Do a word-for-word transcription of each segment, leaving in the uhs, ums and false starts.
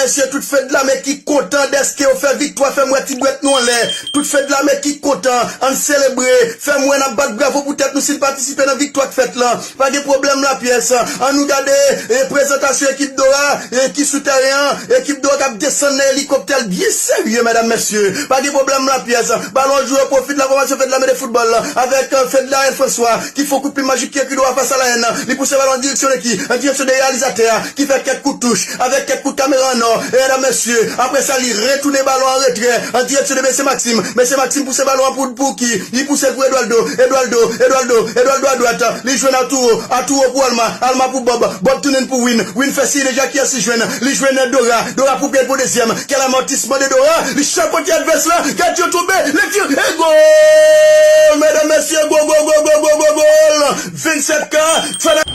Mesye, tout Fedlame ki kontan dèske yo fè viktwa, fè m wè ti dwèt nou anlè. Tout Fedlame ki kontan, ann selebre, fè m wè n ap bat bravo pou tèt nou si n patisipe nan viktwa k fèt lan. Pa gen pwoblèm lapyès. Ann nou gade, e, prezantasyon ekip Dora, e, ki sou tèren an. Ekip Dora k ap desann nan elikoptè l byen serye, medam, mesye. Pa gen pwoblèm lapyès. Balon an jwe o pwofi de la fòmasyon Fedlame de foutbòl avèk, e, Fedlarèn François ki fè yon kout pye majik ki ekri Dora fas a la èn. Li pouse balon an direksyon de ki? An direksyon de reyalizatè a ki fè kèk kout touch avèk kèk kout kamera an nò. E medam, mesye, apre sa, li retounen balon an retrè an direksyon de mesye Maxime. Mesye Maxime pouse balon an pou, pou ki? Li pouse l pou Eduardo. Eduardo, Eduardo, Eduardo adwat. Li jwenn Arturo. Arturo pou Alma. Alma pou Bob. Bob tounen pou Win. Win fè siy de Jackie a si jwenn. Li jwenn Dora. Dora pou pye pou dezyèm. Kèl amòtisman de Dora. Li chapote advès la. Gad yo tonbe. Li tire. E gòl! Medam, mesye, gòl, gòl, gòl, gòl, gòl, gòl, gòl! Vennsèt ka. Fana-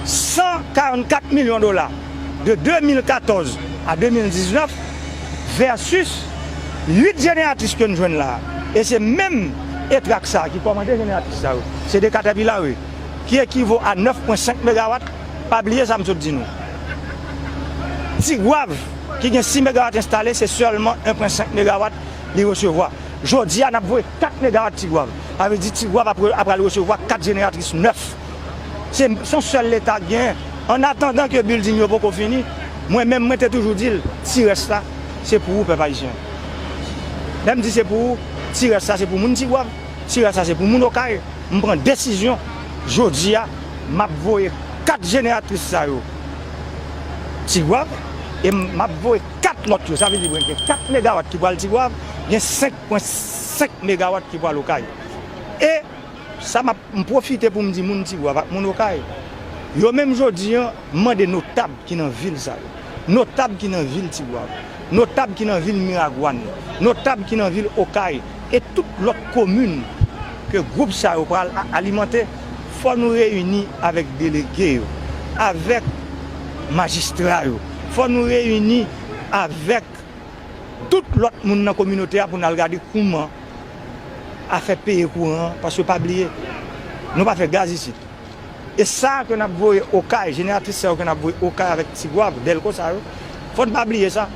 San karannkat milyon dola de de mil katòz a de mil diznèf versus uit jeneratris ke n jwenn la. E se menm Etrak sa ki kòmande jeneratris sa yo. Se de Caterpillar, wi, ki ekivo a nèf pwen senk megawat. Pa bliye sa m sot di nou. Tigwav, ki gen sis megawat enstale, se sèlman en pwen senk megawat li resevwa. Jodi a, n ap voye kat megawat Tigwav. Sa vle di Tigwav ap, ap pral resevwa kat jeneratris nèf. Se, se yon sèl Leta k genyen. An atandan ke building yo poko fini, mwen menm, mwen te toujou di l, ti rès la, se pou ou, pèp ayisyen. Lè m di se pou ou, ti rès la, se pou moun Tigwav, ti rès la, se pou moun Okay. M pran desizyon, jodi a, m ap voye kat jeneratris sa yo Tigwav, e m ap voye kat lòt yo. Sa vle di, gen kat megawat ki pral Tigwav, gen senk pwen senk megawat ki pral Okay. E sa m ap, m pwofite pou m di moun Tigwav ak moun Okay, yo menm jodi a, m mande notab ki nan vil sa yo, notab ki nan vil Tigwav, notab ki nan vil Miragwàn, notab ki nan vil Okay, e tout lòt komin ke gwoup sa yo pral a-, alimante, fò nou reyini avèk delege yo, avèk majistra yo, fò nou reyini avèk tout lòt moun nan kominote a pou n al gade kouman afè peye kouran an, paske pa bliye, nou pa fè gaz isit. E sa ke n ap voye Okay, jeneratris sa yo ke n ap voye Okay avèk Tigwav, Dèlko sa yo, fò n pa bliye sa,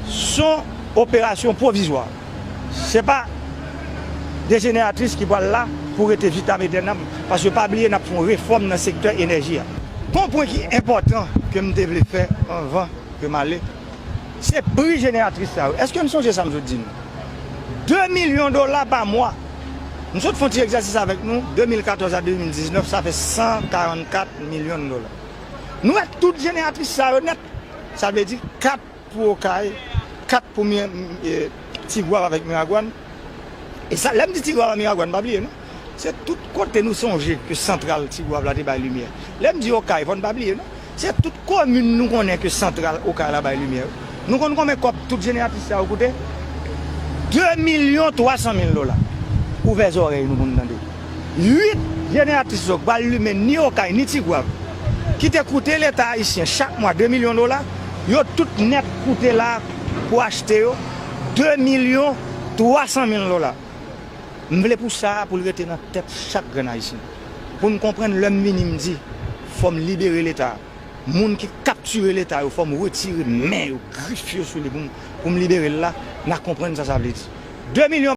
se yon operasyon pwovizwa. Se pa de jeneratris ki pral la pou rete vitam etènam, paske pa bliye n ap fè yon refòm nan sektè enèji a. Gon pwen ki enpòtan ke m te vle fè anvan ke m ale, se pri jeneratris sa yo. Èske n sonje sa m sot di nou? De milyon dola pa mwa. M sot fè yon ti egzèsis avèk nou, de mil katòz a de mil diznèf, sa fè san karannkat milyon dola. Nou wè tout jeneratris sa yo nèt. Sa vle di kat pou Okay, kat pou Mi-, e, Tigwav avèk Miragwàn. E sa, lè m di Tigwav ak Miragwàn, pa bliye non. Se tout kote nou sonje ke santral Tigwav la te bay limyè. Lè m di Okay, fò n pa bliye non. Se tout komin nou konnen ke santral Okay la bay limyè yo. Nou konn konbyen kòb tout jeneratris sa yo koute? De milyon twa san mil dola. Ouvè zòrèy nou pou n tande. Uit jeneratris yo k pral limen ni Okay ni Tigwav, ki te koute Leta ayisyen chak mwa de milyon dola, yo tout nèt koute la pou achte yo de milyon twa san mil dola. M vle pou sa a, pou l rete nan tèt chak grenn ayisyen. Pou n konprann lè m vini m di, fò m libere Leta a. Moun ki kaptire Leta yo, fò m retire men yo, grif yo sou li pou m, pou m libere l la, n a konprann sa sa vle di. De milyon